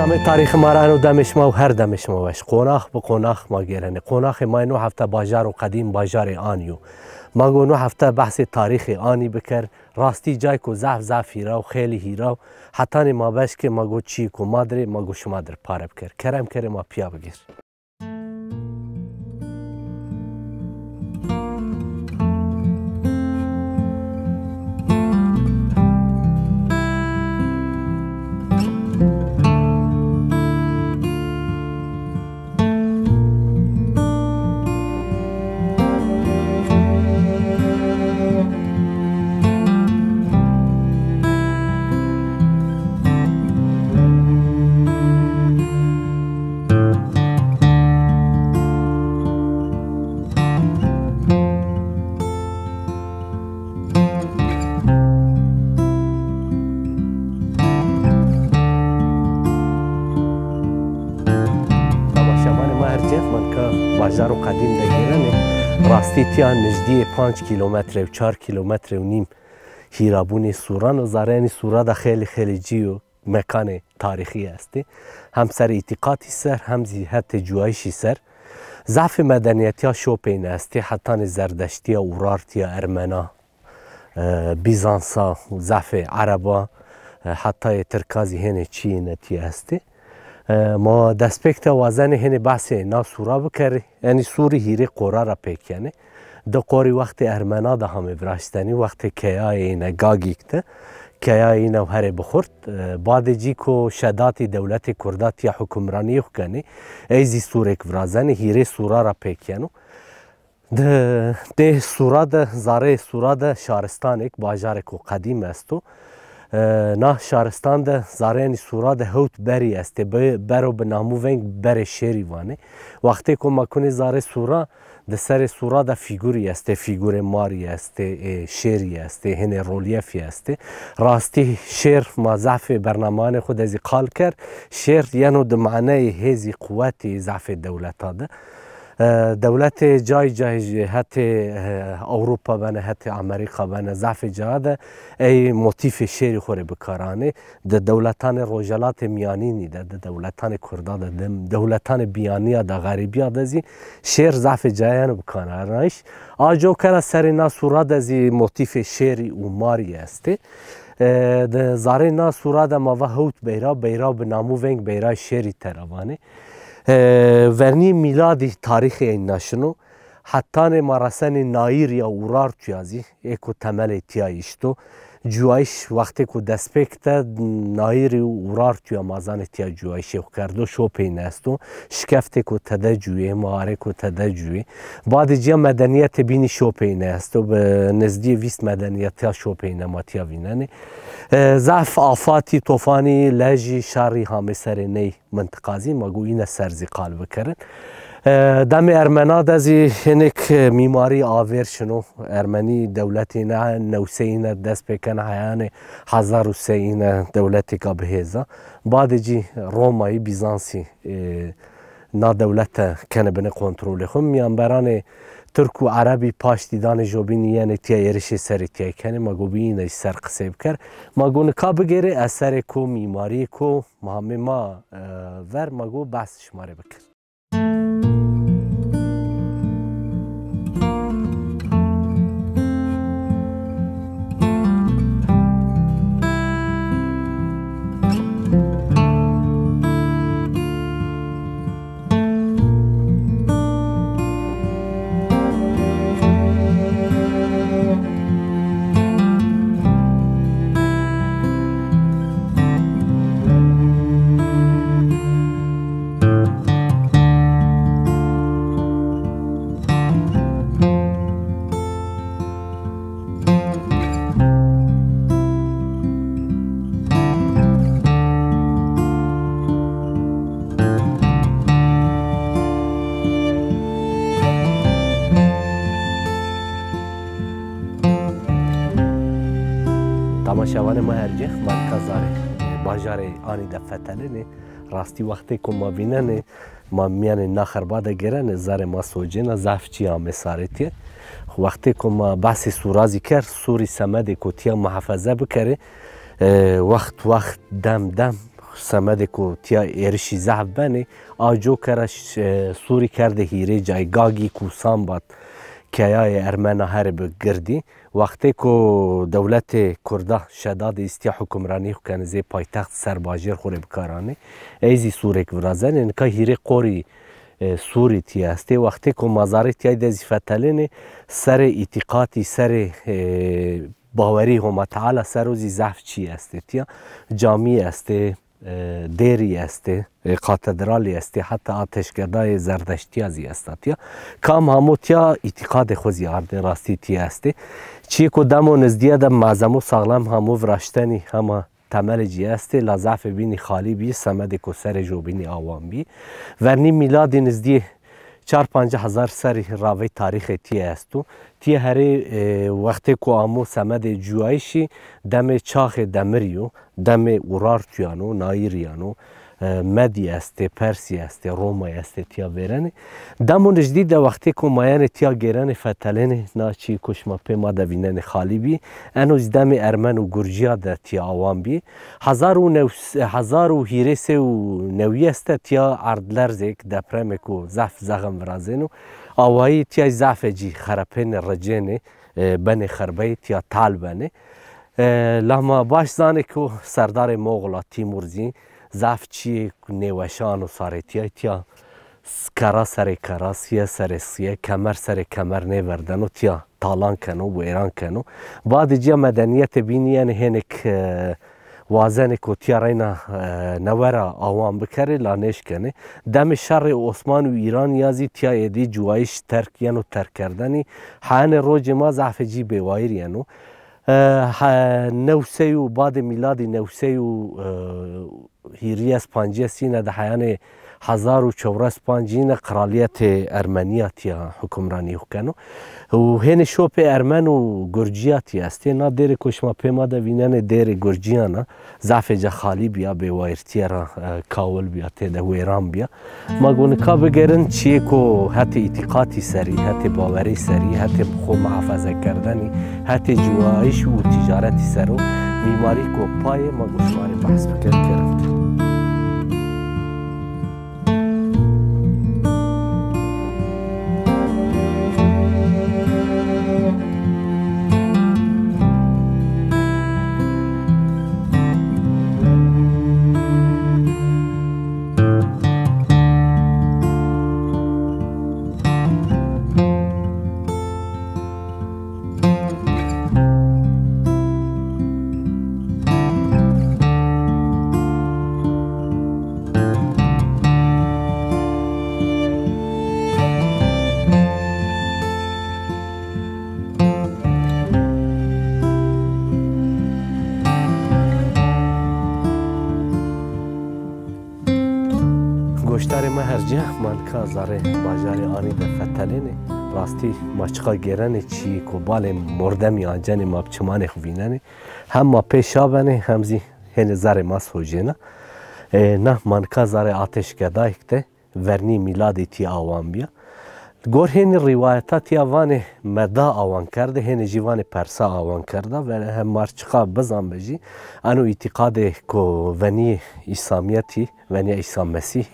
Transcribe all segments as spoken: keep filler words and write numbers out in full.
Amê tarîxê ma ra eno demê şima û her demê şima weş. Qonax bi qonax ma gêrenê. Qonaxê ma yê no hefte bajar û qedîm bajarê Anî yo. Ma go no hefte behsê tarîxê Anî biker. Rastî cayko zaf zaf hîra û xeylî hîra û hetanê ma beş ke ma go çîyêko ma dirê, ma go şima dir pare biker. Kerem kerê ma pîya bigêr. Temaşevanê ma her cêf, ma nika bajaro qedîm de gêrenê. Rastî tîya nijdîyê panc kîlometre û çar kîlometre û nîm hîrabûnê sûran o. Zereyê enî sûra de xeylê xeylê cî û mekanê tarîxî estê. Hem serê îtîqatî ser, hem zî hetê cuwayîşî ser. Zafê medenîyetîya şopeyne estê, hetanê zerdeştîya, urartîya, ermena, e, Bîzansa, zafê ereba, e, hetayê tirka zî hênê çîyêne tîya estê. E, ma destpêk de wazenê hênê behsê na sûra bikerê. Enî sûrî hîrê qora ra pêk kenê. Di qorî wextê ermena de hamê viraştenî, wextê keyayê îne Gagîk de, keyayê îne û herê bixurt. E, badê cî ko şedatî dewletê kurda tîya hukimranîyê xwu kenê, ey zî sûrêk virazenê, hîrê sûra ra pêk keno. Di, dê sûra de, zareyê sûra de şaristanêk, bajarêko qedîm esto. E, na şaristan de zareyê enî sûra de hewt berî estê. Be-, bero bi namû veng berê şêrî vanê. Wextêko ma kunê zarê sûra, di serê sûra de fîgurî estê, fîgurê marî estê, ê, şêrî estê, hênê rolyefî estê. Rastî şêr ma zafê bernameyanê xwu de zî qal kerd. Şêr yeno di maneyê hêzî, quwetî, zafê dewleta de. E, dewletê cayî cayî jî hetê, e, Ewropa bene, hetê Amerîka bene, zafê cayan de ey motîfê şêrî xo rê bi kar anê. Di dewletanê Rojhelatê Mîyanînî de, di dewletanê kurda de, di dewletanê bîyanîya de, xerîbîya de zî şêr zafê cayan bi kar anayîş. A coka ra serê na sûra de zî motîfê şêrî û marî estê. E, di zarê na sûra de ma va hewt beyra, beyra bi namû veng beyra şêrî tera vanê. E, vernî mîladî tarîxê ey naşino. Hetanê ma resenê nayîrî ya Urartuya zî, ê ku temelê tîya îşto. Cuwayîş wextêko dest pêk de nayîrî û Urartuya ma zanê tîya cuwayîşê xwu kerdo, şopeyne esto. Şikeftêko tede cuwê, mağarêko tede cuwê. Badê cîya medenîyetê bînî şopeyne esto. Bi nizdîyê vîst medenîyetîya şopeyne ma tîya vînenê. E, zaf afatî, tofanî, lejî, şerî hamê serê ney mintiqa zî, ma go îne ser zî qal bikerin. E, demê ermena de zî hinêk mîmarî avêr şino. Ermenî dewletê îne newsey îne dest pê kena, heyanê hezar û sey îne dewletêka bihêz a. Badê cî Romayî, Bîzansî, e, na dewlete kenê binê kontrolê xwu. Mîyanberanê Tirk û Erebî paştî danê jobînî yenê tîya êrişê serê tîya kenê. Ma go bî îne ser qisey biker. Ma go nika bigêrê eserêko, mîmarîyêko ma hamê ma, e, ver, ma go behs şima rê bikir. Tamaşevanê ma her cêx, ma nika zarê, e, bajarê Anî de fetelênê. Rastî wextêko ma vînenê, ma mîyanê na xerba de gêrenê, zarê ma socêna, zaf çî ame sarê tîye. Wextêko ma behsê sûra zî kerd, sûrî semedêko tîya muhafeze bikerê, e, wext wext, dem dem semedê ku tiya êrişî zehf benê, a coke ra ş-, e, Sûrî kerdê hîrê cayî, Gagî, Kûsan, Bat, keyayê Ermena herê bi girdî. Wextê ku dewletê Kurda Şedadê îstîya hukimranî xwu kenê zê paytext ser bajêr xwu rê bikaranê, ey zî Sûrêk virazenê. Nika hîrê qorî, e, Sûrî tiya estê. Wextê ku mazarê tiyay de zî fetelênê, serê îtîqatî, serê, e, bawerî Homa Teala ser o zî zehf çî estê tiya. Camî estê, e, dêrî estê, e, katedralî estê, heta ateşgedayê Zerdeştîya zî esta tiya. Kam hamo tiya îtîqadê xwu zî ardê, rastî tiya estê. Çiyê ku demo nizdîye de malzemo saxlem hamo viraştenî hema temelê cî estê, la zafê bînî xalî bî, semedê ku serê jo bînî awan bî. Vernî mîladî nizdî çar pancî hezar serî ravey tarîxê tîye esto. Tîye herê, e, wextê ku amo semedê cuyayîşî, demê çaxê demirî yo, demê Urartuyan o, Nayîrîyan o, e, Medî estê, Persî estê, Romayî estê tîya vêrenê. Demo nijdî de wextê ku mayenê tîya gêrenê fetelênê, na çî ku şima pê ma de vînenê xalî bî. Eno zî demê Ermen û Gurcîya de tîya awan bî. Hezar û new, hezar û hîrê sey û newî este tîya erdlerzêk, depremêk û zehf zexm virazêno. Awayî tîya zafê cî xerepênê, ricênê, e, benê xerbey, tîya tal benê. E, la ma baş zanê ku serdarê Moxula Tîmur zî zaf çîyê nêweşan û sarêtîyay tîya s-, kera serê kera, sîye serê sîye, kemer serê kemer nêverdeno, tîya talan keno, wêran keno. Badê cîya medenîyetê bînî yenê hênêk, e, wazenê ku tîya reyna, e, newe ra awan bikerê, la nêşkenê. Demê şerê Osman û Îran ya zî tîya êdî cuwayîş terk yeno, terkkerdenî. Heyanê rocê ma zafê cî bêwayîr yeno. E, he-, new sey û badê mîladî new sey û, e, hîrîyes pancîyes îne de heyanê hezar û çewres pancî îne qralîyetê Ermenîya tîya hukimranî xwu keno. Û hênî şopê Ermen û Gurcîya tîya estê. Na dêrê ku şima pê ma de vînenê dêrê Gurcîyan a. Zafê ca xalî bîya, bêwayîrtîye ra, e, kawil bîya, têde wêran bîya. Ma go nika bigêrin çiyê ku hetê îtîqatî serî, hetê bawerî serî, hetê xwu muhafeze kerdenî, hetê ciwayîş û tîcaretî ser o, mîmarî ku pay ê, ma go şima rê behs bikin, kerem. Goşdarê ma herce, ma nika zerê bajarê Anî de fetelênê. Rastî ma çiqa gêrenê çî ku balê mordemî ancenê ma bi çimanê xwu vînenê. Hem ma pê şa benê hem zî hênê zerê ma sojêna. E, na ma nika zerê ateşgedayêk de vernî mîladî tî awan bîya. Gor hênî rîwayeta tîya vanê Meda awan kerde, hênî jî vanê Persa awan kerda. Ve hem ma r çiqa bizan be jî, eno îtîqadê ku venî Îslamîyetî, venî Îsa Mesîh,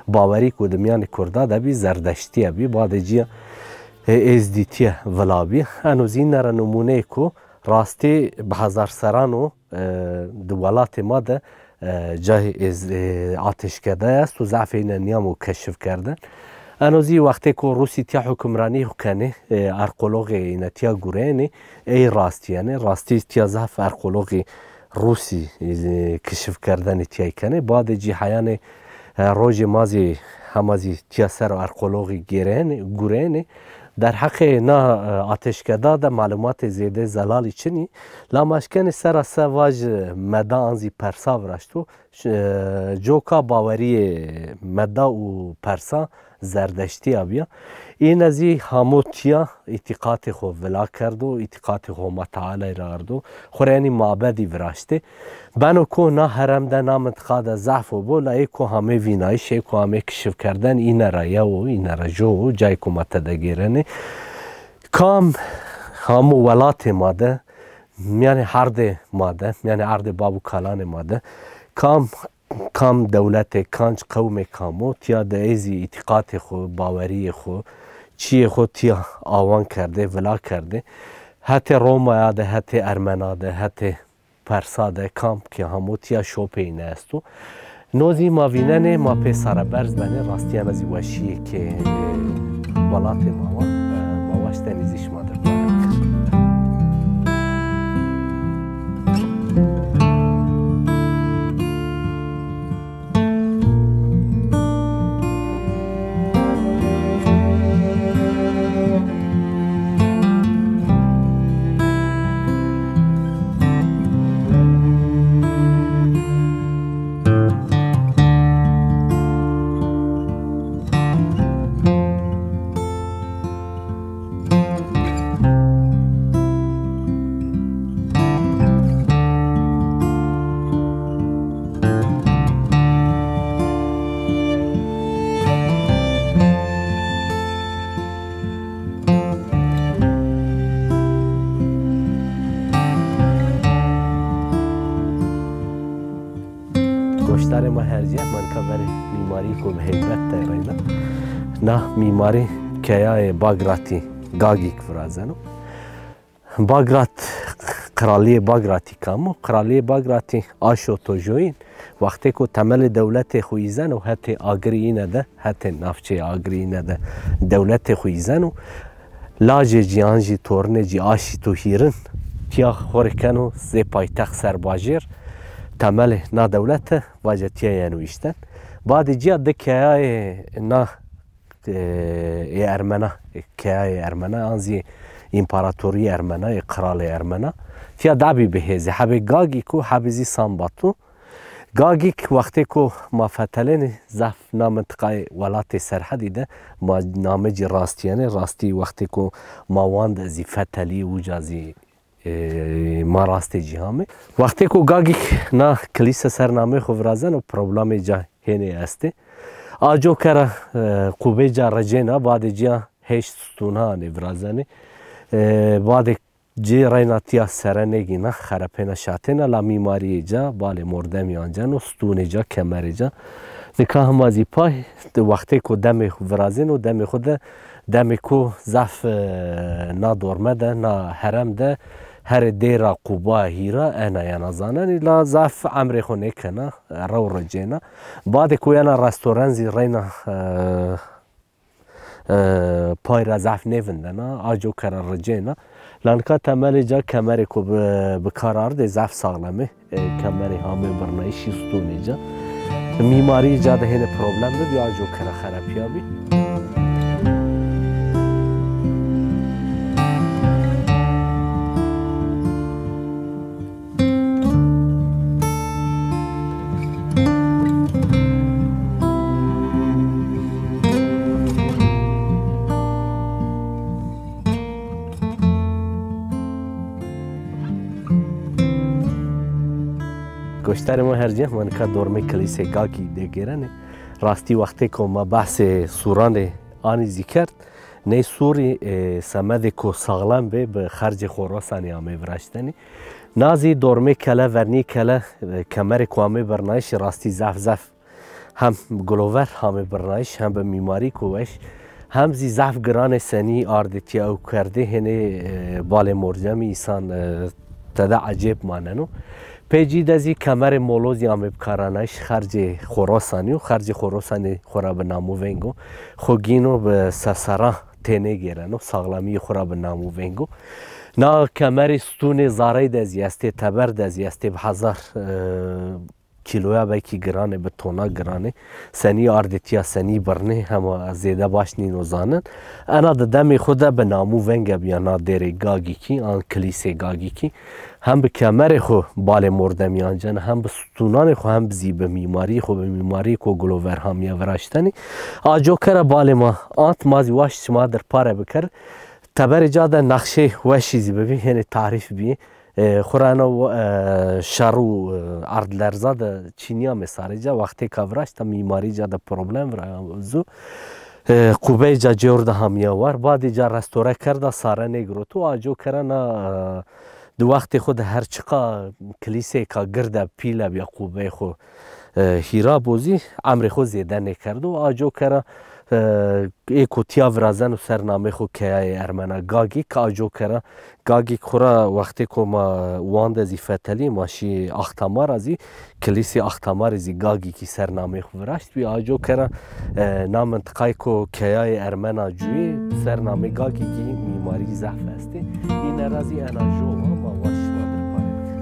bawerî ku di mîyanê Kurda de bî, Zerdeştîye bî, badê cîya, e, Êzdîtîye vila bî. Eno zî îne ra nimûneyê ku rastî bi hezar seran o, e, di welatê ma de, e, cayê êz-, e, ateşkeda esto, zafê îne nîyamo keşif kerdin. Eno zî wextê ku Rûsî tîya hukimranî xwu kenê, e, arkeologê îne tîya gureyenê, ey rastîyenê. Rastî tîya zaf arkeologî Rûsî, e, kişif kerdenê tîyay kenê. Badê cî heyanê, e, rojê ma zî hema zî tîya ser o arkeologî gêrenê, gureyenê. Derheqê na, e, ateşkeda de malumatê zêde zelalî çinî. La ma eşkenê sera se vaj, e, Meda an zî Persa viraşto. Ş-, e, coka bawerîyê Meda û Persa Zerdeştîya bîya. Îne zî hamo tîya îtîqatê xo vila kerdo, îtîqatê Homa Tealay ra ardo. Xwu rê enî mabedî viraştê. Beno ku na herem de, na mintiqa de zaf o bo, la ê ku hamê vînayîş, ê ku hamê kişifkerdene îne ra yew o, îne ra jo o, cayê ku ma tede gêrenê. Kam hamo welatê ma de, mîyanê erdê ma de, mîyanê erdê bab û kalanê ma de, kam kam dewletê, kanc qewmê kam o, tiya de ê zî îtîqatê xo, bawerîyê xo, çiyê xo tiya awan kerdê, vila kerdê. Hetê Romaya de, hetê Ermena de, hetê Persa de kam ke hamo tiya şopeyî ne esto. No zî ma vînenê, ma pê sare berz benê, rastî ena zî weşîyêkê, e, welatê ma wa, e, ma waştenî zî şima dir pare bikir. Goşdarê ma hercîya, ma nika verê mîmarîko bi heybet de reyna. Na mîmarî keyayê Bagratî, Gagîk virazeno. Bagrat, qralîyê Bagratî kam o? Qralîyê Bagratî Aşo Tojoyîn, wextêko temelê dewletê xo îzeno, hetê Agirî îne de, hetê navçeyê Agirî îne de dewletê xo îzeno. Lajê cî an jî tornê cî Aşî to Hîrin tiya xo rê keno zê paytext ser bajêr. Temelê na dewlete vace tiya yeno îşten. Badê cîya di keyayê na, e, ê Ermena, e, keyayê Ermena, an zî împaratorîyê Ermena, ê qralê Ermena. Tiya dabî bi hêzê. Hebê Gagîk o, hebê zî Sambat o. Gagîk wextêko ma fetelênê zaf na mintiqayê welatê Serhedî de ma namê cî rastîyenê. Rastî wextêko ma wan de zî fetelî, uca zî, e, ma rastê cî hamê. Wextêko Gagîk na kilîse ser namê xo virazeno, problemê ca hênê estê. A coke ra, e, qubê ca ricêna, badê cîya heşt stûna anê virazenê. E, badê cê reyna tiya sere nêgîna, xerepêna şatêna, la mîmarîyê ca balê mordemî anceno, stûnê ca, kemerê ca. Nika hema zî pay, di wextêko demê xo virazêno, demê xo de, demêko zaf, e, na dorme de, na herem de, herê dêra, quba, hîra, ena yena zanenî, la zaf emrê xo nêkena, rew ricêna. Badêko yena restoran zî reyna, e, e, pay ra zaf nêvindena, a coke ra ricêna. La nika temelê ca kemerêko bi, bi kar ardê, zaf saxlem ê. E, kemerê hamê birnayîşî stûnê ca. Mîmarî ca de hênê problem bibî, a coke ra xerepîya bî. Goşdarê ma hercîya, ma nika dormê kilîsê Gagî de gêrenê. Rastî wextêko ma behsê sûranê anî zî kerd. Ney sûrî, e, semedêko saxlem bê, bi xercê Xorasanî amê viraştenî. Na zî dormê kele, vernî kele, e, kemerêko amê birnayîşî, rastî zaf zaf hem gilover hamê birnayîş, hem bi mîmarîko weş, hem zî zaf giranê, senî ardê tiya ew kerdê, hênê, e, balê morcemî, însan, e, tede ecêb maneno. Pê cî de zî kemerê molozî amê bikaranayîş, xercê Xorasanî yo. Xercê Xorasanî xo ra bi nam û veng o. Xo gîno bi sesera tênêgêreno, saxlemîyê xo ra bi nam û veng o. Na kemerê stûnê zarey de zî estê, teber de zî estê, bi hezar, e, kîloya belkî giran ê, bi tona giran ê. Senî ardê tiya, senî birnê, hema zêde baş nîno zanin. Ena di demê xo de bi nam û veng bîya na dêrê Gagîkî, an kilîsê Gagîkî. Hem bi kemerê xo balê mordemî anceno, hem bi stûnanê xo, hem zî bi mîmarîyê xo, bi mîmarîyêko gilover hamîya viraştenî. A coke ra balê ma ant, ma zî waşt şima dir pare bikir. Teberê ca de nexşê weşî zî bibî, hênê tarîf bî. E, xwu ra ena, e, şer û, e, erdlerza de çînîyamê sarê ca, wextêka viraşta mîmarî ca de problem virazo. E, qubeyê ca cêwr de hamîya war. Badê ca restore kerda, sare nêgiroto. A coke ra na, e, di wextê xwu de her çiqa kilîseyêka girde pîle bîya qubeyê xwu, E, hîra bo zî emrê xo zêde nêkerdo. A coke ra, e, ê ku tîya virazeno ser namê xo Keyayê Ermena Gagîk, a coke ra Gagîk xo ra wextê ku ma Wan de zî fetelî, ma şî Axtamara zî, kilîsê Axtamarî zî Gagîkî ser namê xo viraşt bî. A coke ra, e, na mintiqayê ku Keyayê Ermena Cuyê ser namê Gagîkî mîmarî zaf estê. Îne ra zî ena jowa ma wa şima dir pay bikir.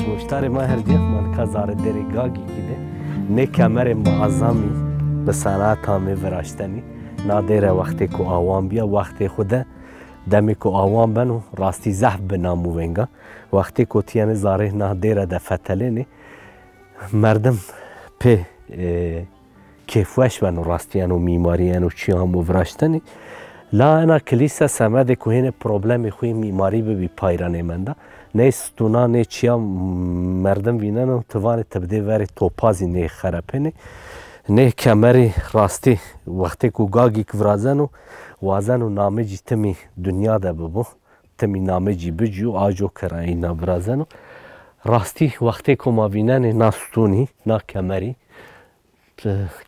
Goştarê ma her dî, ma nika zerê dêrê Gagîkî de. Nê kemerê muazamî bi senata amê viraştenî. Na dêre wextê ku awan bîya, wextê xwu de, demê ku awan beno, rastî zehf bi nam û veng a. Wextê ku tîyenê zerê na dêre de fetelênê, merdim pê, e, kêfweş beno, rastî eno mîmarî, eno çî amo viraştenî. La ena kilîse semedê ku hênê problemê xwu yê mîmarî bibî pay ra nêmenda. Nê stûna, nê çîya merdim vîneno, ti vanê ti bidê verê topazî nê xerepênê. Nê kemerî rastî wextê ku Gagîk virazeno, wazeno namê cî timî dinya de bibo. Timî namê cî bicîyo, a coke ra îna virazeno. Rastî wextê ku ma vînenê na stûnî, na kemerî,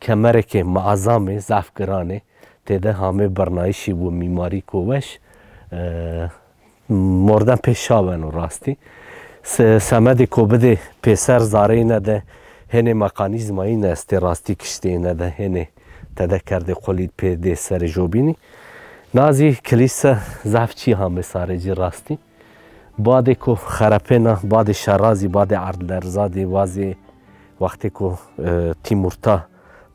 kemerekê muazam ê, zaf giran ê. Têde hamê birnayîşî û mîmarîko weş, e, mordem pê şa beno rastî. Se-, semedê ko bidê pêser zerê îne de hênê mekanîzmayî ne estê rastî kiştê îne de hênê tede kerdê qulî pê dê serê jobînî. Na zî kilîse zaf çî hamê sarê ci rastî. Badê ku xerepêna, badê şera zî, badê erdlerzadê, wazê wextê ku, e, Tîmurta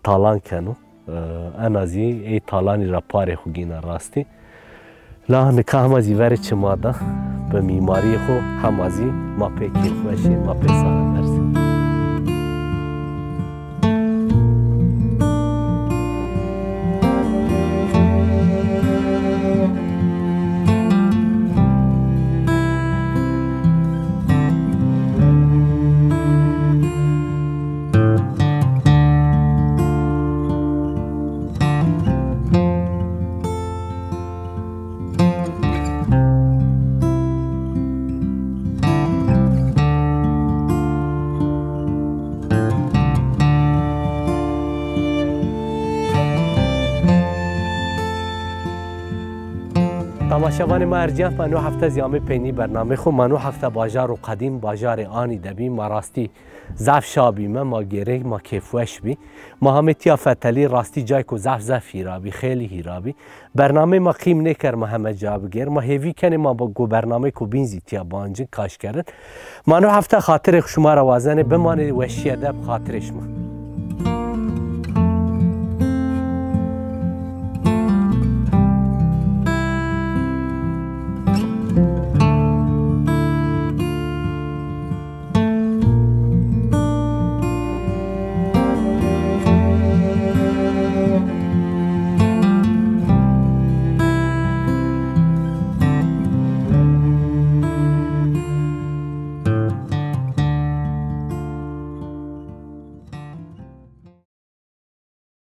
talan keno, e, ena zî ey talanî ra parê xwu gîna rastî. La nika hema zî verê çima da, bi mîmarîyê xwu hema zî ma pê kêfweş ê, ma pê sare merz ê. Temaşevanê ma erciyaf, ma no hefte zî amê peynî bernamê xwu. Ma no hefte bajaro qedîm, bajarê Anî de bî. Ma rastî zaf şa bîme, ma gêrê, ma kêfweş bî. Ma hamê tîya fetelî, rastî cayko zaf zaf hîra bî, xeylî hîra bî. Bernameyê ma qîm nêker, ma heme ca bigêr. Ma hêvî kenê ma bo-, go bernameyêko bîn zî tîya bancin, kaş kerin. Ma no hefte xatirê xwu şima ra wazenê, bimanê weşîye de bi xatirê şima.